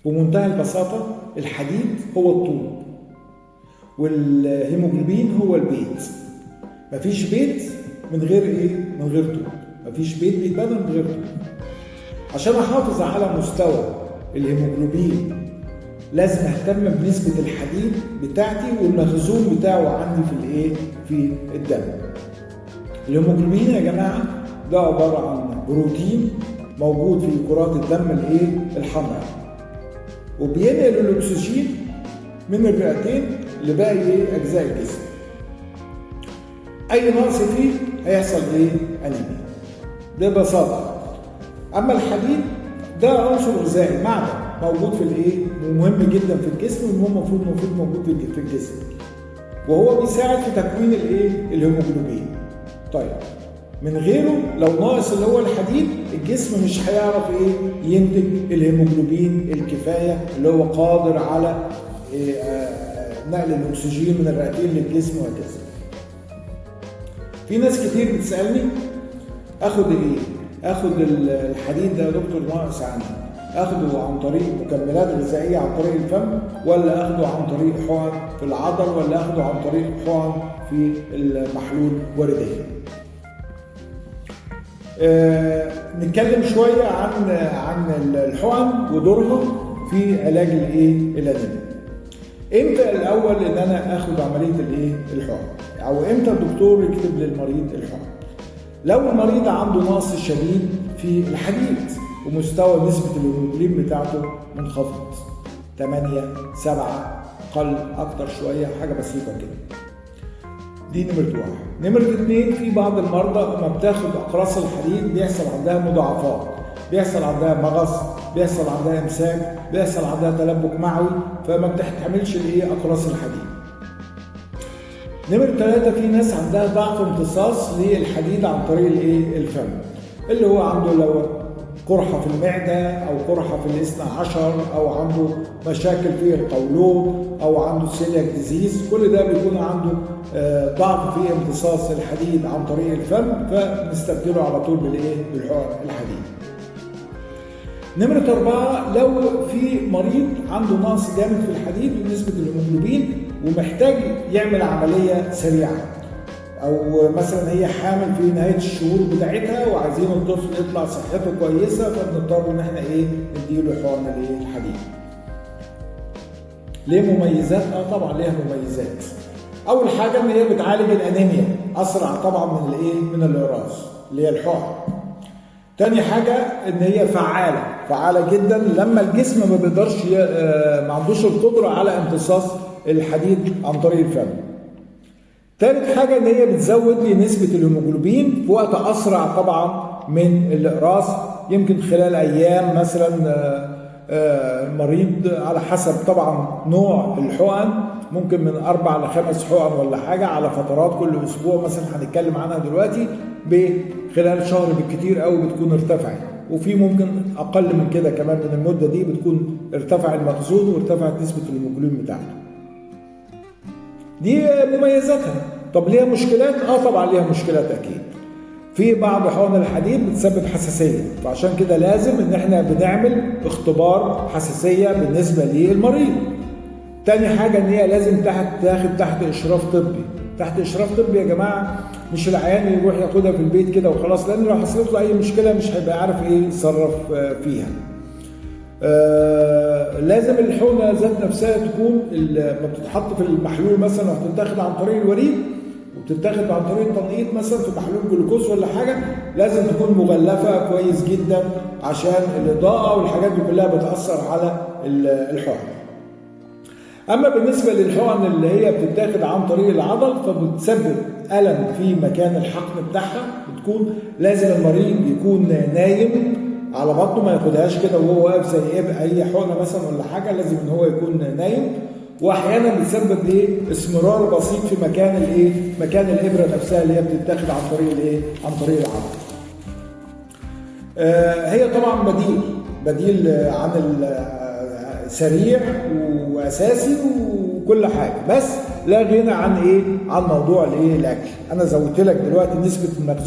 بمنتهى البساطة الحديد هو الطوب والهيموجلوبين هو البيت. مفيش بيت من غير ايه؟ من غير طوب. مفيش بيت بيتبنى من غير طوب. عشان احافظ على مستوى الهيموجلوبين لازم اهتم بنسبة الحديد بتاعتي والمخزون بتاعه عندي في الايه؟ في الدم. الهيموجلوبين يا جماعة ده عبارة عن بروتين موجود في كرات الدم الايه؟ الحمراء، وبينقل الاكسجين من الرئتين لباقي اجزاء الجسم. اي نقص فيه هيحصل ايه؟ انيميا. ده ببساطة. اما الحديد ده عنصر غذائي، معدن موجود في الايه؟ ومهم جدا في الجسم، وهو المفروض موجود في الجسم، وهو بيساعد في تكوين الايه؟ الهيموجلوبين. طيب من غيره لو ناقص اللي هو الحديد، الجسم مش هيعرف ايه؟ ينتج الهيموجلوبين الكفاية اللي هو قادر على إيه؟ نقل الاكسجين من الرئتين للجسم وهكذا. في ناس كتير بتسالني اخد ايه؟ اخد الحديد ده يا دكتور ناقص عندي، اخده عن طريق مكملات غذائية عن طريق الفم، ولا اخده عن طريق حقن في العضل، ولا اخده عن طريق حقن في المحلول وردية؟ نتكلم شوية عن الحقن ودورها في علاج الايه؟ الانيميا. امتى الاول ان انا اخد عملية الايه؟ الحقن، او امتى الدكتور يكتب للمريض الحقن؟ لو المريض عنده نقص شديد في الحديد ومستوى نسبة الهيموجلوبين بتاعته منخفض 8 7 قل اكتر شوية، حاجة بسيطة كده. دي نمرة 1. نمرة 2، في بعض المرضى لما بتاخد اقراص الحديد بيحصل عندها مضاعفات، بيحصل عندها مغص، بيحصل عندها امساك، بيحصل عندها تلبك معوي، فما بتحتملش الايه؟ اقراص الحديد. نمرة 3، في ناس عندها ضعف امتصاص للحديد عن طريق الايه؟ الفم، اللي هو عنده لو قرحة في المعدة أو قرحة في الاثنى عشر، أو عنده مشاكل في القولون، أو عنده celiac disease، كل ده بيكون عنده ضعف في امتصاص الحديد عن طريق الفم، فنستبدله على طول بالايه؟ بالحقن الحديد. نمرة 4، لو في مريض عنده نقص جامد في الحديد ونسبة الهيموجلوبين ومحتاج يعمل عملية سريعة، أو مثلا هي حامل في نهاية الشهور بتاعتها وعايزين الطفل يطلع صحته كويسة، فبنضطر إن احنا إيه؟ نديله حقن الإيه؟ الحديد. ليه مميزات؟ طبعا ليها مميزات. أول حاجة إن هي بتعالج الأنيميا أسرع طبعا من الإيه؟ من الإقراص اللي هي الحقن. تاني حاجة إن هي فعالة جدا لما الجسم ما بيقدرش ما عندوش القدرة على امتصاص الحديد عن طريق الفم. تالت حاجة إن هي بتزود لي نسبة الهيموجلوبين في وقت أسرع طبعا من الإقراص، يمكن خلال أيام مثلا المريض على حسب طبعا نوع الحقن، ممكن من 4 ل 5 حقن ولا حاجة على فترات كل أسبوع مثلا، هنتكلم عنها دلوقتي، خلال شهر بالكتير قوي بتكون ارتفعت، وفي ممكن أقل من كده كمان من المدة دي بتكون ارتفع المخزون وارتفعت نسبة الهيموجلوبين بتاعته. دي مميزاتها. طب ليها مشكلات؟ طبعا ليها مشكلات أكيد. في بعض حقن الحديد بتسبب حساسية، فعشان كده لازم إن احنا بنعمل اختبار حساسية بالنسبة للمريض. تاني حاجة إن هي لازم تاخد تحت إشراف طبي. تحت إشراف طبي يا جماعة، مش العيان يروح ياخدها في البيت كده وخلاص، لأن لو حصلت له أي مشكلة مش هيبقى عارف إيه يتصرف فيها. لازم الحقنة ذات نفسها تكون لما بتتحط في المحلول مثلا وهتتاخد عن طريق الوريد، وبتتاخد عن طريق التنقيط مثلا في محلول جلوكوز ولا حاجة، لازم تكون مغلفة كويس جدا عشان الإضاءة والحاجات دي كلها بتأثر على الحقن. أما بالنسبة للحقن اللي هي بتتاخد عن طريق العضل فبتسبب ألم في مكان الحقن بتاعها، بتكون لازم المريض يكون نايم على بطنه، ما ياخدهاش كده وهو واقف زي اي حقنه مثلا ولا حاجة، لازم ان هو يكون نايم. واحيانا بتسبب ايه؟ اسمرار بسيط في مكان الايه؟ مكان الابره نفسها اللي هي بتتاخد عن طريق الايه؟ عن طريق العضل. هي طبعا بديل عن سريع واساسي وكل حاجة، بس لا غنى عن ايه؟ عن موضوع الايه؟ الاكل. انا زودت لك دلوقتي نسبه المخزون